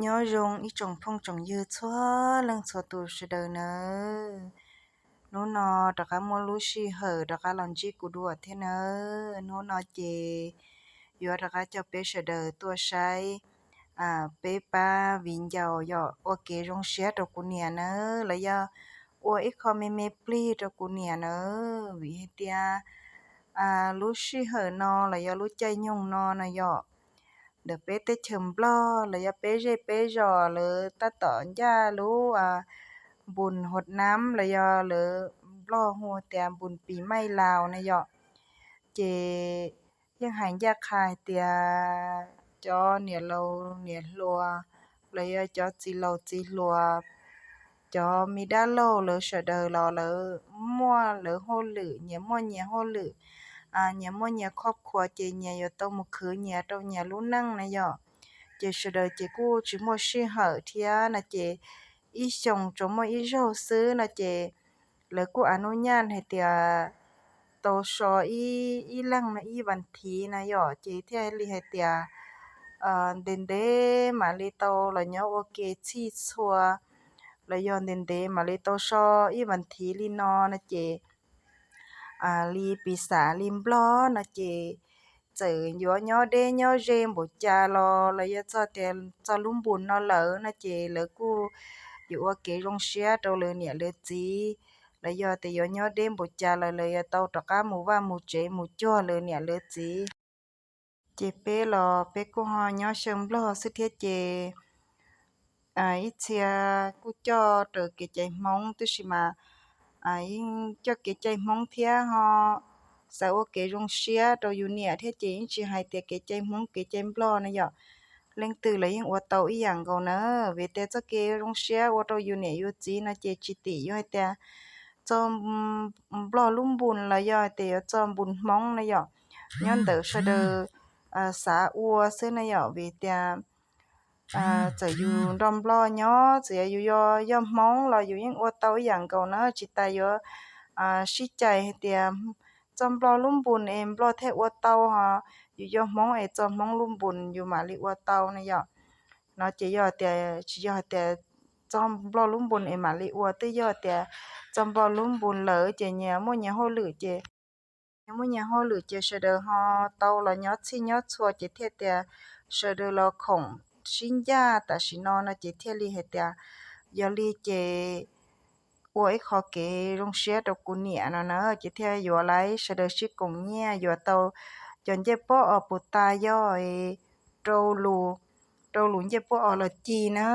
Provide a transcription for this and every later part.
Nyob zoo ib tsoom phooj tsoom ywg txhua leej txhua tus sawv daws nawb. Hnub no rov qab muaj lub sij hawm rov qab los ntsib kuv dua thiab nawb. Hnub no ces yuav rov qab coj peb sawv daws tuaj saib peb pab viv ncaus yog ua kev zoo siab rau kuv niam nawb, los yog ua ib qho me me plig rau kuv niam nawb. Vim hais tias lub sij hawm no los yog lub caij nyoog no no yom, ntawm peb teb chaws Nplog los yog peb zej peb zos lawv tab tom ncaj lub npus hauv nab los yog lawv Nplog hu tias npus pis maij laus na yom. Ces yeej hais ncaj qha hais tias cov niam laus niam hluas los yog cov txiv laus txiv hluas, cov me dab laug lawv sawv daws los lawv muaj lawv hauj lwm, nyias muaj nyias hauj lwm, nyias muaj nyias khob khuas ces nyias yuav tau mus khwv nyias rau nyias lub neej na yom. Ces sawv daws ces kuj tsis muaj sij hawm thiab no ces ib xyoos tsuas muaj ib zaug xwb no ces lawv kuj a nub nyaj hais tias tau so ib leeg no ib vas thiv na yom, ces thiaj li hais tias ntev ntev mam li tau los nyob ua ke txhij txhua, los yog ntev ntev mam li tau so ib vas thiv li no no ces li piv xam li Nplog no ces txawm yuav nyob deb nyob ze npaum cas los los yog txog tias txog lub npus no lawm no ces lawv kuj yuav ua kev zoo siab rau lawv niam lawv txiv, los yog tias yuav nyob deb npaum cas los lawv yuav tau rov qab mus vaj mus tsev mus cuag lawv niam lawv txiv. Ces peb los peb kuj ho nyob xyaw Nplog xwb thiab ces ib txhia kuj coj raws kev cai Hmoob tab sis mas yeej coj kev cai Hmoob thiab ho xav ua kev zoo siab rau yus niam thiab ces yeej tsis hais tias kev cai Hmoob kev cai Nplog na yom, leej twg los yeej ua tau ib yam nkaus na. Vim tias txoj kev zoo siab ua rau yus niam yus txiv no ces tsis tim yuav hais tias txog Nplog lub npus los yog hais tias yuav txog npus Hmoob na yom, nyob ntawm sawv daws xav ua xwb na yom. Vim tias txawm yus nrog Nplog nyob txawm yog yus yog Hmoob los yus yeej ua tau ib yam nkaus na, tsis tas yuav sib cais hais tias txog Nplog lub npus es Nplog thiaj ua tau ho, yus yog Hmoob es txog Hmoob lub npus yus mam li ua tau na yom. No ces yog tias tsis yog hais tias txog Nplog lub npus es mam li ua, twb yog tias txog Nplog lub npus lawm ces nyias muaj nyias hauj lwm ces nyias muaj nyias hauj lwm ces sawv daws ho tau los nyob txhij nyob txhua ces thiaj tias sawv daws los khoom sib ncaj tam sim no no ces thiaj li hais tias yog li ces ua ib qho kev zoo siab rau kuv niam no na ces thiaj yuav lawv sawv daws sib koom nyiaj yuav tau cov ncej pob os puas tas yog rau lus, rau lus ncej pob os los ci na,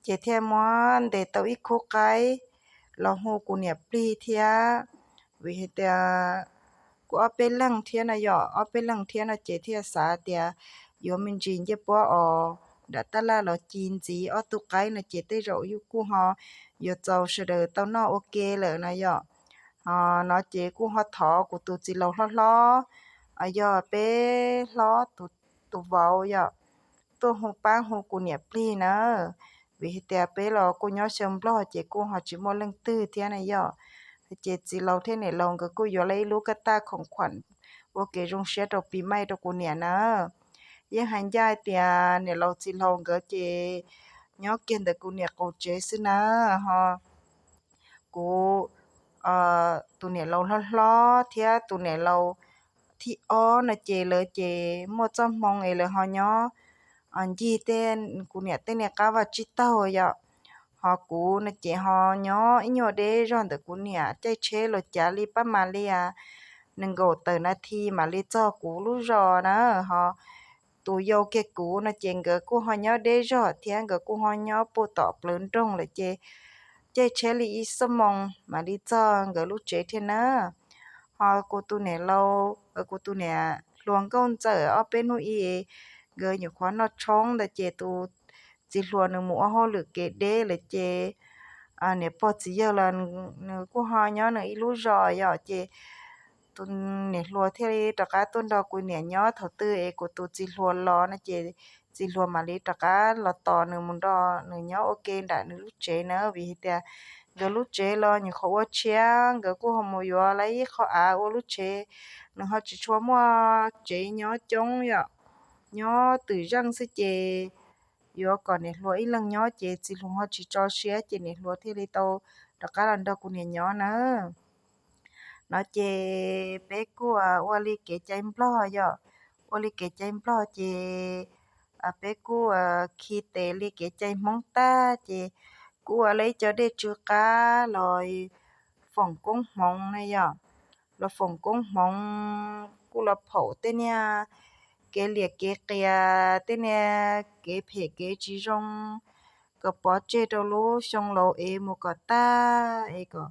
ces thiaj muab ntes tau ib khub qaib los hu kuv niam plig thiab. Vim hais tias kuj ob peb leeg thiab no yom, ob peb leeg thiab no ces thiaj xav tias yuav me ntsis ncej pob os nram tab laj los ci ntxiv ob tug qaib no ces tej zaum yus kuj ho yuav txaus sawv daws tau noj ua ke lawm no yom. Ho no ces kuj ho thov kuv tus txiv laus hlob hlob, yog peb hlob tus vauv yom, tuaj hu pab hu kuv niam plig na. Vim hais tias peb los kuj nyob xyaw Nplog ces kuj ho tsis muaj leej twg thiab na yom. Ces txiv laus thiab niam laus nkawd kuj yuav lawv ib lub kaj taj khoom khuam ua kev zoo siab rau pis maij rau kuv niam na. Yeej hais ncaj tias niam laus txiv laus nkawd ces nyob kiag ntawm kuv niam qaum tsev xwb na. Ho kuv tus niam laus hlob hlob thiab tus niam laus thib ob no ces lawv ces muaj txoj hmoo es lawv ho nyob ncig tej, kuv niam tej niag qab vaj tsib taug yom. Ho kuv no ces ho nyob ib nyuag deb zog ntawm kuv niam, caij tsheb los cav li pab mam li nees nkaum tawm nas this mam li txog kuv lub zos na. Ho tus yau kiag kuv no ces nkawd kuj ho nyob deb zog thiab nkawd kuj ho nyob puag tom plawv nroog lawm ces caij tsheb li ib xuab moos mam li txog nkawd lub tsev thiab na. Ho kuv tus niam laus, kuv tus niam hluas nkauj ntxawm ob peb hnub ib nkawd nyuam qhuav noj tshoob ntawd ces tus txiv hluas nws mus ua hauj lwm kev deb lawm ces niam pog txiv yawg los nws kuj ho nyob nws ib lub zos yom ces tus niam hluas thiaj li rov qab tuaj nrog kuv niam nyob. Thaum twg es kuv tus txiv hluas los no ces txiv hluas mam li rov qab los tos nws mus nrog nws nyob ua ke nram nws lub tsev na. Vim hais tias nkawd lub tsev los nyuam qhuav ua tshiab, nkawd kuj ho mus yuav lawv ib qho av ua lub tsev, nws ho tsis tshua muaj tsev nyob coob yom, nyob twm zeej xwb ces yuav kom niam hluas ib leeg nyob ces txiv hluas ho tsis tso siab ces niam hluas thiaj li tau rov qab los nrog kuv niam nyob na. No ces peb kuj ua li kev cai Nplog yom, ua li kev cai Nplog ces peb kuj khi tes li kev cai Hmoob tag ces kuj ua li cov dej tsw qab los foom koob hmoov na yom, los foom koob hmoov kuj los phaum tej niag kev liam kev qias, tej niag kev phem kev tsis zoo kom pov tseg rau lub xyoo laus es mus kom tag es kom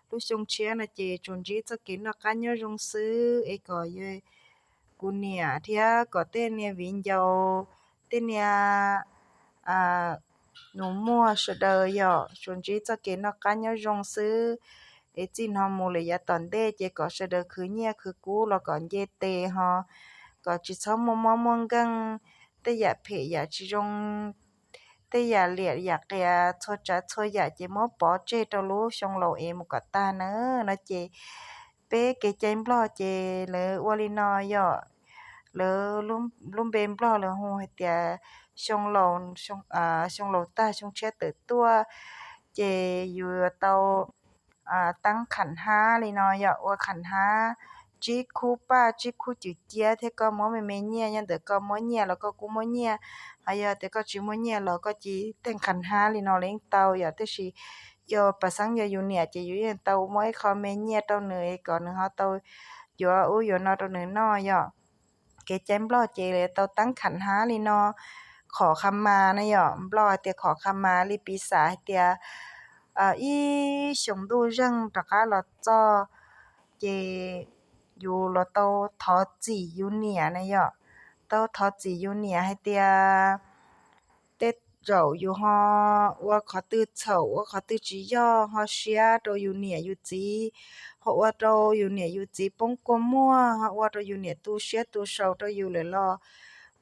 lub xyoo tshiab no ces tsuas ntsib txoj kev noj qab nyob zoo xwb es kom kuv niam thiab kom tej niag viv ncaus, tej niag nus muag sawv daws yom tsuas ntsib txoj kev noj qab nyob zoo xwb. Es txij no mus lawm yav tom ntej ces kom sawv daws khwv nyiaj khwv kub los kom nce tes ho kom tsis txhob muaj mob muaj nkeeg, tej yam phem yam tsis zoo, tej yam liam yam qias txhua tsav txhua yam ces muab pov tseg rau lub xyoo laus es mus kom tag na. No ces peb kev cai Nplog ces lawv ua li no yom, lawv lub npe Nplog lawv hu hais tias xyoo laus, xyoo laus tag xyoo tshiab tawm tuaj ces yus yuav tau teeb qham hab li no yom, ua qham hab tsib khub paj tsib khub cwm ciab thiab koj muab me me nyiaj, nyob ntawm koj muab nyiaj los koj kuj muab nyiaj, ho yog tias koj tsis muaj nyiaj los koj cia teeb qham hab li no los yeej tau yom, tab sis yog pam xeeb yog yus niam ces yus yeej tau muab ib qho me nyiaj rau nws es kom nws ho tau yuav ub yuav no rau nws noj yom. Kev cai Nplog ces tau teeb qham hab li no, khom qha mas na yom, Nplog hais tias khom qha mas li piv xam hais tias ib xyoos ntuj zeeg rov qab los txog ces yus los tau thov txim yus niam na yom, tau thov txim yus niam hais tias tej zaum yus ho ua qhov twg txhaum ua qhov twg tsis yog ho siab rau yus niam yus txiv, ho ua rau yus niam yus txiv poob kua muag, ho ua rau yus niam tu siab tu sau rau yus lawm los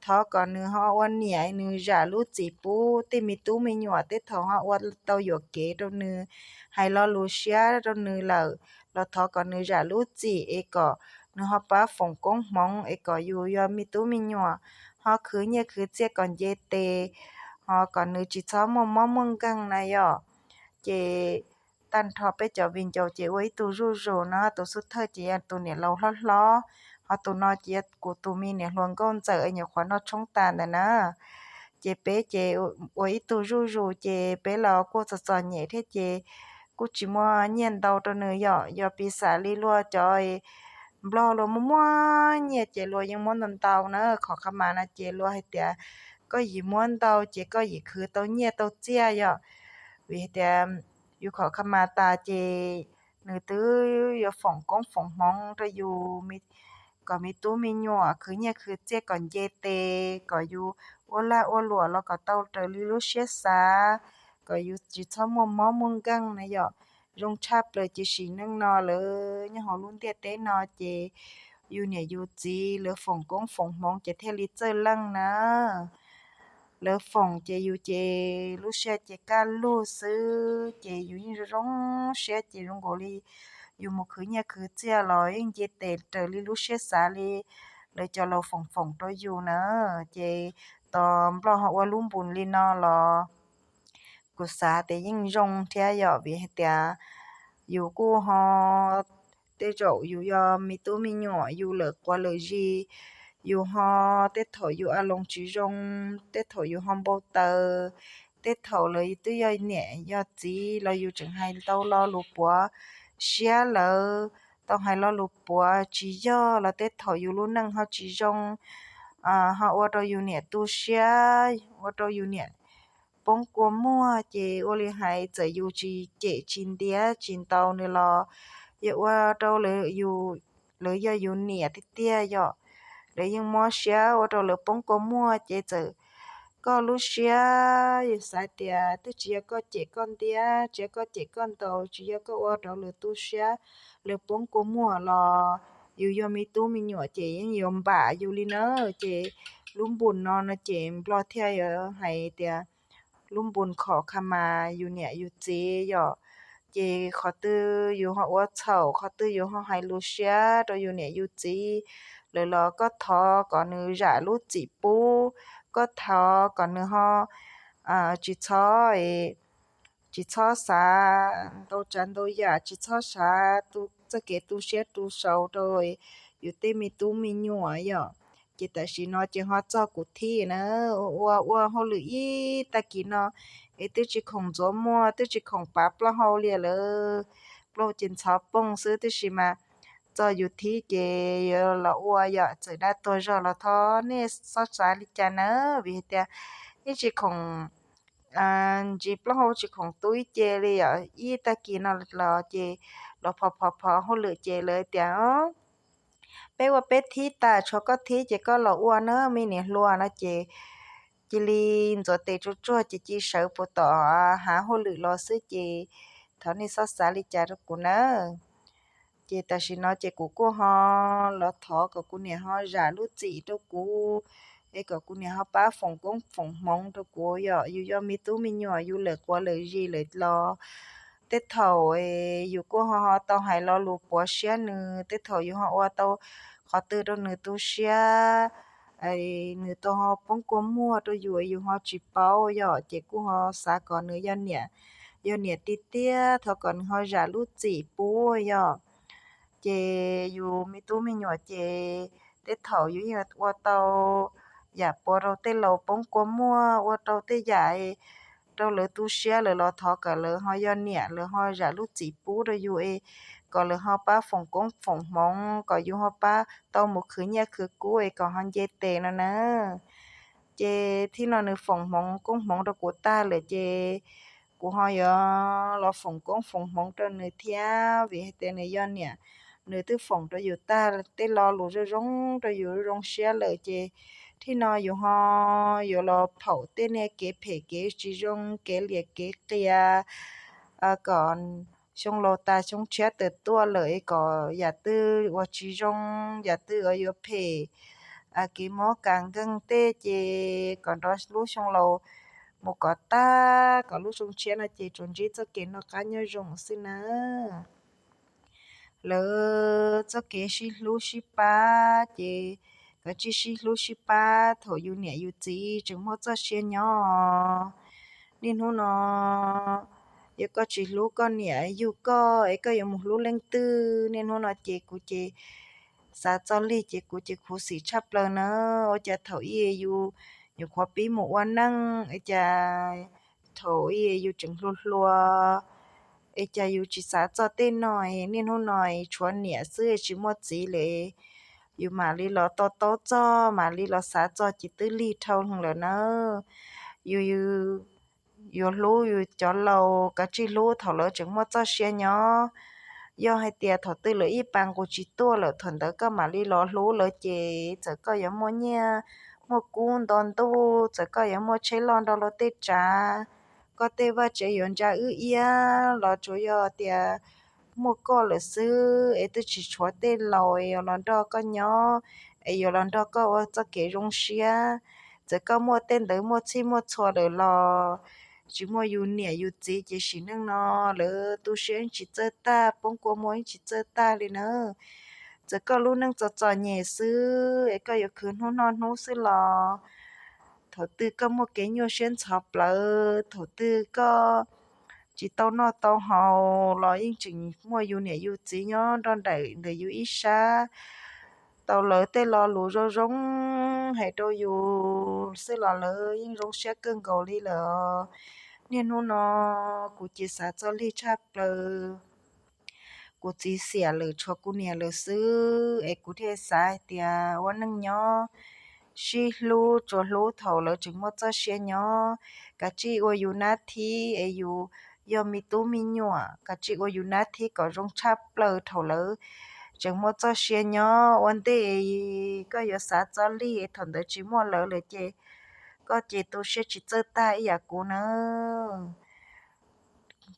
thov kom nws ho ua niam nws zam lub txim pub tej me tub me nyuam tej thaum ho ua tau yuam kev rau nws, hais lo lus siab rau nws lawm los thov kom nws zam lub txim es kom nws ho pab foom koob hmoov es kom yus yog me tub me nyuam ho khwv nyiaj khwv txiaj kom nce tes, ho kom nws tsis txhob muaj mob muaj nkeeg na yom. Ces tag nrho peb cov viv ncaus ces ua ib tug zuj zus no, tus xub thawj ces yog tus niam laus hlob hlob, ho tus no ces yog kuv tus me niam hluas nkauj ntxawm nyuam qhuav noj tshoob tas ntawm na. Ces peb ces ua ib tug zuj zus ces peb los kuj txom txom nyem thiab ces kuj tsis muaj nyiaj ntau rau nws yom. Yog piv xam li luag cov Nplog luag muaj muaj nyiaj ces luag yeej muab ntau ntau na, khom qha mas no ces luag hais tias koj yim muab ntau ces koj yim khwv tau nyiaj tau txiaj yom. Vim hais tias yus khom qha mas tas ces nws twb yuav foom koob foom hmoov rau yus kom me tub me nyuam khwv nyiaj khwv txiaj kom nce tes, kom yus ua lag ua luam los kom tau raws li lub siab xav, kom yus tsis txhob muaj mob muaj nkeeg na yom. Zoo tshaj plaws ces sim neej no lawv nyob hauv lub ntiaj teb no ces yus niam yus txiv lawv foom koob foom hmoov ces thiaj li txawj leej na. Lawv foom ces yus ces lub siab ces kaj lug xwb ces yus yeej zoo zoo siab ces zoo nkaus li yus mus khwv nyiaj khwv txiaj los yeej nce tes raws li lub siab xav li lawv cov laus foom foom rau yus na. Ces tos Nplog ho ua lub npus li no los kuv xav tias yeej zoo thiab yom, vim hais tias yus kuj ho tej zaum yus yog me tub me nyuam yus lawm quav lawm zis, yus ho tej thaum yus a loos tsis zoo, tej thaum yus ho npau taws, tej thaum lawv twb yog niam yog txiv los yus tseem hais ntau lo lus puav siab lawv, tau hais lo lus puav tsis yog los tej thaum yus lub neej ho tsis zoo, ho ua rau yus niam tu siab, ua rau yus niam poob kua muag ces ua li hais txawm yus tsis cem tsis ntiab tsis ntaus nws los yog ua rau lawv yog yus niam tiag tiag yom, lawv yeej mob siab ua rau lawv poob kua muag ces txawm koj lub siab yus xav tias twb tsis yog koj cem koj ntiab, tsis yog koj cem koj ntaus, tsis yog koj ua rau lawv tu siab, lawv poob kua muag los yus yog me tub me nyuam ces yeej yuav npam yus li na. Ces lub npus no no ces Nplog thiaj yuav hais tias lub npus khom kha mas yus niam yus txiv yom. Ces qhov twg yus ho ua txhaum, qhov twg yus ho hais lus siab rau yus niam yus txiv lawm los koj thov kom nws zam lub txim pub, koj thov kom nws ho tsis txhob tsis txhob xav ntau tsav ntau yam, tsis txhob xav txoj kev tu siab tu sau rau yus tej me tub me nyuam yom. Ces tam sim no ces ho txog kuv thib na, ua ua hauj lwm ib tag kis no es twb tsis khoom ntxuav muag, twb tsis khoom pav plaub hau li lawm, plaub hau ces ntxhov poog xwb, tab sis mas txog yus thib ces yuav los ua yom. Txawm dab tuag zog los thov nej txhob xav li cas na, vim hais tias yeej tsis khoom ntsis plaub hau, tsis khoom tu ib ce li yom. Ib tag kis no los ces los phov phov phov hauj lwm ces lawv tias peb ua peb thib tas, tshuav koj thib ces koj los ua na me niam hluas no ces cia li ntxuav tes tsuag tsuag ces cia li sawv puas tom hav hauj lwm los xwb ces thov nej txhob xav li cas rau kuv nawb. Ces tam sim no ces kuv kuj ho los thov kom kuv niam ho zam lub txim rau kuv, es kom kuv niam ho pab foom koob foom hmoov rau kuv yom. Yus yog me tub me nyuam, yus lawm quav lawm zis lawm los tej thaum yus kuj ho tau hais lo lus puav siab nws, tej thaum yus ho ua tau qhov twg rau nws tu siab, nws tau ho poob kua muag rau yus, yus ho tsis paub yom. Ces kuj ho xav kom nws yog niam, yog niam tiag tiag, thov kom nws ho zam lub txim pub yom. Ces yus me tub me nyuam ces tej thaum yus yeej ua tau yam puav rau tej laus poob kua muag, ua rau tej yam rau lawv tu siab lawm los thov kom lawv ho yog niam, lawv ho zam lub txim pub rau yus es kom lawv ho pab foom koob foom hmoov, kom yus ho pab tau mus khwv nyiaj khwv kub es kom ho nce tes no na. Ces thib no nws foom hmoov koob hmoov rau kuv tag lawm ces kuv ho yuav los foom koob foom hmoov rau nws thiab, vim hais tias nws yog niam, nws twb foom rau yus tag tej lo lus zoo zoo rau yus zoo siab lawm ces thib no yus ho yuav los phaum tej niag kev phem kev tsis zoo, kev liam kev qias, kom xyoo laus tas xyoo tshiab tawm tuaj lawm es kom yam twg uas tsis zoo, yam twg uas yuav phem, kev mob kas nkeeg tej ces kom nrov lub xyoo laus mus kom tag, kom lub xyoo tshiab no ces tsuas ntsib txoj kev noj qab nyob zoo xwb na. Lawv txoj kev sib hlub sib pab ces kav tsij sib hlub sib pab thaum yus niam yus txiv tseem muaj txoj sia nyob. Niaj hnub no yog koj tsis hlub koj niam yug koj es koj yuav mus hlub leej twg? Niaj hnub no ces kuv ces xav txog lig ces kuv ces khuv xim tshaj plaws na. Ua cas thaum ub yus nyuam qhuav pib mus ua neej, ua cas thaum ub yus tseem hluas hluas, es cas yus tsis xav txog tej no, niaj hnub no tshuav niam xwb tsis muaj txiv lawm, yus mam li los to taub txog, mam li los xav txog ces twb lig dhau lawm na. Yus yuav hlub yus cov laus kav tsij hlub thaum lawv tseem muaj txoj sia nyob. Yog hais tias thaum twg lawv ib pas nqus tsis tuaj lawm thaum ntawd koj mam li los hlub lawv ces txawm koj yuav muaj nyiaj muaj kub nto ntuj, txawm koj yuav muaj tsheb loj nrog luag tej tsav, koj tej vaj tsev yuav ntsa wb iab los tsuas yog tias muaj koj lawm xwb es twb tsis tshuav tej laus es yuav los nrog koj nyob, es yuav los nrog koj ua txoj kev zoo siab. Txawm koj muaj tej ntawd muaj txhij muaj txhua lawm los tsis muaj yus niam yus txiv ces sim neej no lawv tu siab yeej tsis txawj tag, poob kua muag yeej tsis txawj tag li na. Txawm koj lub neej txom txom nyem xwb es koj yuav khwv hnub noj hnub xwb los thaum twg koj muaj kev nyuaj siab ntxhov plawv, thaum twg koj tsis tau noj tau haus los yeej tseem muaj yus niam yus txiv nyob nrog nraim ntawm yus ib sab, tau lawv tej lo lus zoo zoo hais rau yus xwb los lawv yeej zoo siab kawg nkaus li lawm. Niaj hnub no kuv ces xav txog lig tshaj plaws. Kuv txiv xiam lawm tshuav kuv niam lawm xwb es kuv thiaj xav hais tias ua neej nyob sib hlub tsuas hlub thaum lawv tseem muaj txoj sia nyob. Kav tsij ua yus nab thib es yus yog me tub me nyuam, kav tsij ua yus nab thib kom zoo tshaj plaws thaum lawv tseem muaj txoj sia nyob. Ua ntej koj yuav xav txog lig thaum ntawd tsis muaj lawv lawm ces koj ces tu siab tsis txawj tag ib yam kuv na.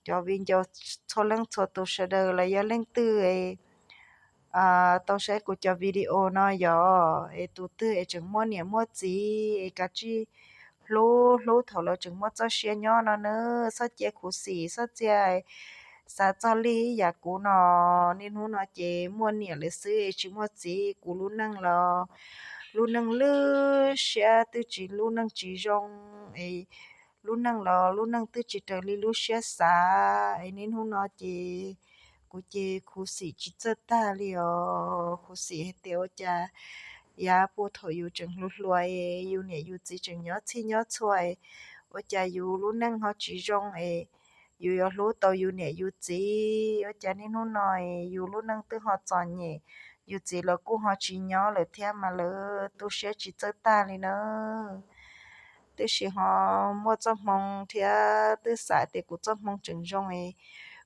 Cov viv ncaus txhua leej txhua tus sawv daws los yog leej twg tau saib kuv cov video no yog es tus twg es tseem muaj niam muaj txiv es kav tsij hlub hlub thaum lawv tseem muaj txoj sia nyob no nawb. Txhob cia khuv xim, txhob cia xav txog lig ib yam kuv no. Niaj hnub no ces muaj niam lawm xwb tsis muaj txiv, kuv lub neej los lub neej lwj siab twb tsis, lub neej tsis zoo es lub neej los lub neej twb tsis raws li lub siab xav es niaj hnub no ces kuv ces khuv xim tsis txawj tag li os. Khuv xim hais tias ua cas yav puag thaum yus tseem hluas hluas es yus niam yus txiv tseem nyob txhij nyob txhua, ua cas yus lub neej ho tsis zoo es yus yuav hlub tau yus niam yus txiv. Ua cas niaj hnub no es yus lub neej twb ho txom nyem, yus txiv los kuj ho tsis nyob lawm thiab mas lawv tu siab tsis txawj tag li na. Tiam sis ho muaj txoj hmoo thiab twb xav tias kuv txoj hmoo tseem zoo es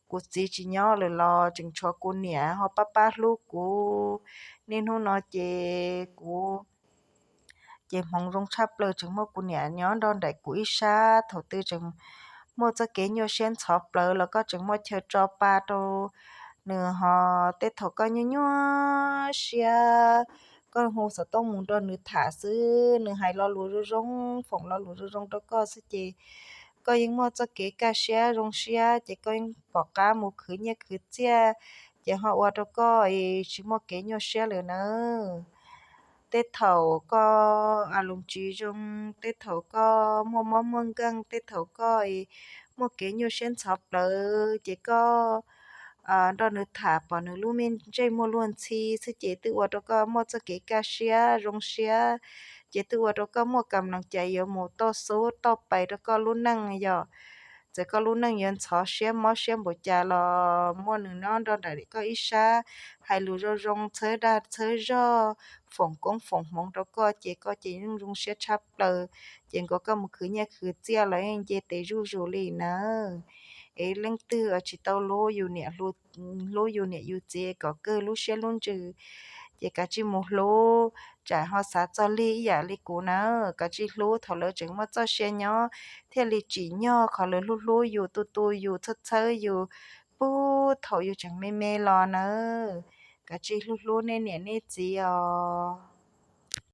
kuv txiv tsis nyob lawm los tseem tshuav kuv niam ho pab pab hlub kuv. Niaj hnub no ces kuv ces hmoov zoo tshaj plaws tseem muaj kuv niam nyob nrog nraim kuv ib sab. Thaum twg tseem muaj txoj kev nyuaj siab ntxhov plawv los koj tseem muaj chaw tso pa rau nws. Ho tej thaum koj nyuaj nyuaj siab, koj hu xov tooj mus nrog nws tham xwb, nws hais lo lus zoo zoo, foom lo lus zoo zoo rau koj xwb ces koj yeej muaj txoj kev kaj siab zoo siab ces koj yeej pom qab mus khwv nyiaj khwv txiaj, ces ho ua rau koj tsis muaj kev nyuaj siab lawm nawb. Tej thaum koj a loos tsis zoo, tej thaum koj muaj mob muaj nkeeg, tej thaum koj muaj kev nyuaj siab ntxhov plawv ces koj nrog nws tham pom nws lub me ntsej muag luag ntxhi xwb ces twb ua rau koj muaj txoj kev kaj siab zoo siab, ces twb ua rau koj muaj kam lees cai yuav mus toj xub toj pais rau koj lub neej yom. Txawm koj lub neej yuav ntxhov siab mob siab npaum cas los muaj nws nyob nrog nraim koj ib sab, hais lus zoo zoo, txhawb dag txhawb zog, foom koob foom hmoov rau koj ces koj ces yeej zoo siab tshaj plaws. Ces nkaus koj mus khwv nyiaj khwv txiaj los yeej nce tes zuj zus li nawb. Es leej twg tsis tau hlub yus niam yus txiv kom kawg lub siab lub ntsws ces kav tsij mus hlub, tsam ho xav txog lig ib yam li kuv na. Kav tsij hlub thaum lawv tseem muaj txoj sia nyob thiaj li tsim nyog qhov lawv hlub hlub yus, tu tu yus, txhawb txhawb yus puag thaum yus tseem me me los nawb. Kav tsij hlub hlub nej niam nej txiv os.